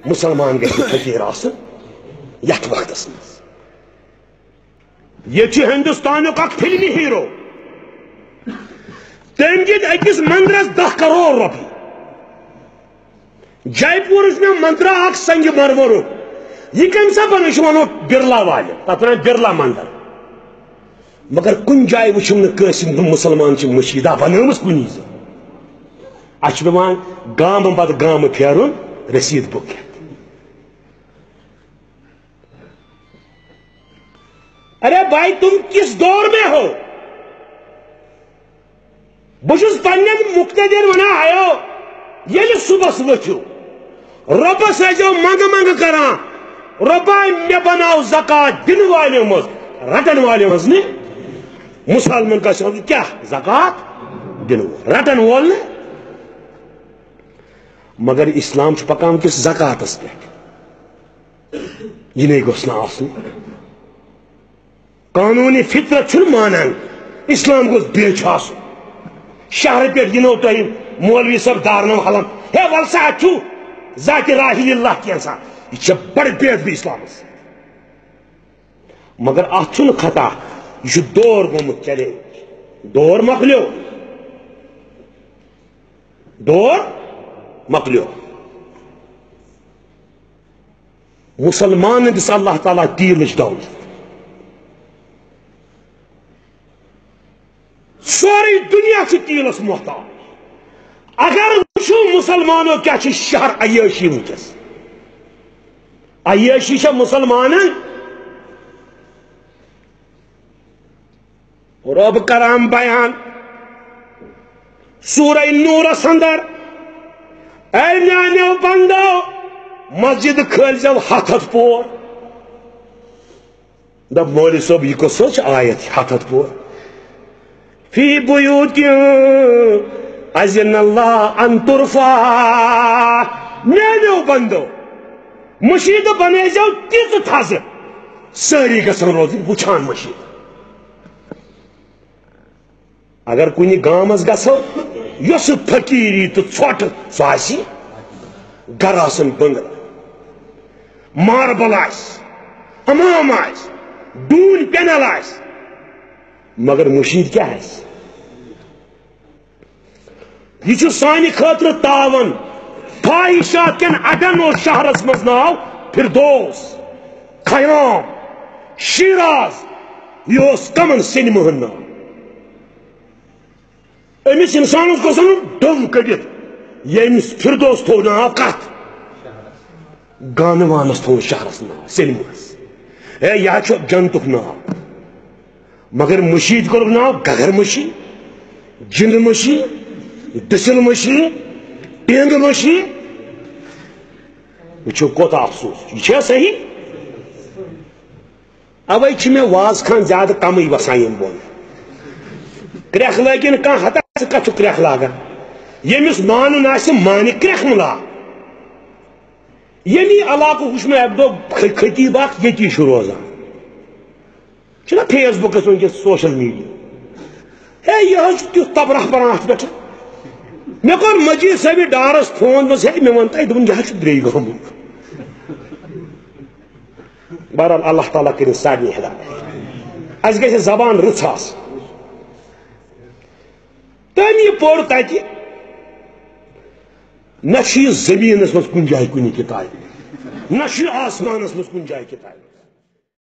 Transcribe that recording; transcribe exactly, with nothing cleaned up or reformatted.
مسلمان گژھِ فقیر آسُن یتھ وقتس منٛز۔ ییٚتہِ چھُ ہندوستانُک اکھ فلمی ہیرو، تٔمۍ دِتۍ أکِس مندرس دَہ کرور رۄپیہِ۔ جے پوٗرس منٛز مندرا اکھ سنگ مرمرُک، یہِ کٔمۍ سا بنوو؟ یہِ چھُ وَنان برلا والٮ۪ن، تَتھ وَنان برلا مندر۔ مگر کُنہِ جایہِ وٕچھُم نہٕ کٲنٛسہِ مسلمان چھِ مٔشیٖدہ بنٲومٕژ کُنی زٔنۍ۔ اَسہِ چھُ پٮ۪وان گامہٕ پتہٕ گامہٕ پھیرُن رسیٖد بُک ہٮ۪تھ۔ ارے بھائی، تم کس دور میں ہو؟ بہٕ چھُس پننٮ۪ن مقتدین ونان، ہیو، ییٚلہِ صُبحس ؤتھِو، رۄبس ٲسۍزیو منٛگہٕ منٛگہٕ کران، "رۄبا، مےٚ بناو زکوٰۃ دِنہٕ والٮ۪و منٛز، رٹن والٮ۪و منٛز نہٕ۔" مسلمان گژھِ آسُن کیٛاہ؟ زکوٰۃ دِنہٕ وول، رٹن وول نہٕ۔ مگر اسلام چھُ پکان وٕنکیٚس زکوٰۃس پٮ۪ٹھ۔ یہِ نے گوٚژھ نہٕ آسُن۔ قانوٗنِ فطرت چھُنہٕ مانان، اسلام گوٚژھ بیچھِ آسُن۔ شہرٕ پٮ۪ٹھ یِنو تۄہہِ مولوی صٲب دارنو حلم، "ہے، وَل سا، اَتہِ چھُ ذاتِ راحل اللہ کینٛژھا۔" یہِ چھےٚ بٔڑ بے ادبی اسلامس۔ مگر اَتھ چھُنہٕ خطا، یہِ چھُ دور گوٚمُت چیلنج۔ دور مۄکلیو، دور مۄکلیو۔ مسلمانن دِژ اللہ تعالیٰ تیٖلٕچ دولت۔ سورُے دُنیا چھُ تیٖلس محتاج۔ اگر وٕچھو مسلمانو کیٛاہ چھِ شہر عیٲشی وٕنکیٚس۔ عیٲشی چھےٚ مسلمانن۔ رۄب کران بیان سورہ نورس اندر، "اے میانیو بندو، مسجد کھٲلۍ زیو ہتھ ہتھ پور۔" دپ مولوی صٲب، یہِ کۄس حظ چھِ آیت، ہتھ ہتھ پور؟ "فی بیوت اذن اللہ ان ترفع۔" میانیو بندو، مشیٖدٕ بنٲے زیو تِژٕ تھزٕ، سٲری گژھن روزٕنۍ وٕچھان مشیٖدٕ۔ اگر کُنہِ گامس گژھو، یۄس فقیٖری تہٕ ژھۄٹھ سُہ آسہِ، گرٕ آسن بنگلہٕ، ماربل آسہِ، حمام آسہِ، ڈوٗنۍ پینل آسہِ، مگر مشیٖد کیٛاہ آسہِ؟ یہِ چھُ سانہِ خٲطرٕ تاوَن۔ فاحشات کٮ۪ن اَڈَن اوس شہرَس منٛز ناو فردوس، خیام، شیراز۔ یہِ اوس کَمَن سینماہَن ناو۔ أمِس اِنسانَس گوٚژھ اَنُن ڈوٚم کٔڑِتھ، ییٚمِس فردوس تھوٚو ناو کَتھ؟ گانہٕ وانَس تھوٚوُن شہرَس ناو، سینماہَس۔ ہے، یہِ حظ چھُ جنتُک ناو۔ مگر مشیٖد کوٚرُکھ ناو گگر مشی، جِنٛدٕ مشی، دٔسِل مشی، ٹینٛگہٕ مشی۔ وٕچھِو کوٗتاہ افسوس، یہِ چھا صحیح؟ اوے چھِ مےٚ واز خان زیادٕ کمٕے وسان یِم بۄن۔ کرٛٮ۪کھ لٲگِن کانٛہہ، ہتا ژٕ کتھ چھُکھ کرٛٮ۪کھ لاگان؟ ییٚمِس مانُن آسہِ، مانہِ کرٛٮ۪کھ مہٕ لاگ۔ ییٚمی علاقُک وٕچھ مےٚ اکہِ دۄہ خ-، خطیب اکھ ییٚتی چھُ روزان۔ چھُنہ فیس بُکَس وٕنکیٚس سوشل میٖڈیا۔ ہے، یہِ حظ چھُ تیُتھ تبرہ پران اَتھ پٮ۪ٹھ۔ مےٚ کوٚر مجید صٲبہِ ڈارَس فون، دوٚپمَس، "ہے، مےٚ وَن تہٕ، دوٚپُن، یہِ حظ چھُ درٛے گوٚمُت۔" بہرحال، اللہ تعالیٰ کٔرِن سارنٕے ہدایت۔ اَسہِ گژھِ زبان رٕژ آسٕنۍ۔ تٔمۍ یہِ پوٚر تَتہِ، نہ چھُ یہِ زٔمیٖنَس منٛز کُنہِ جایہِ کُنہِ کِتابہِ، نہ چھُ یہِ آسمانَس منٛز کُنہِ جایہِ کِتابہِ۔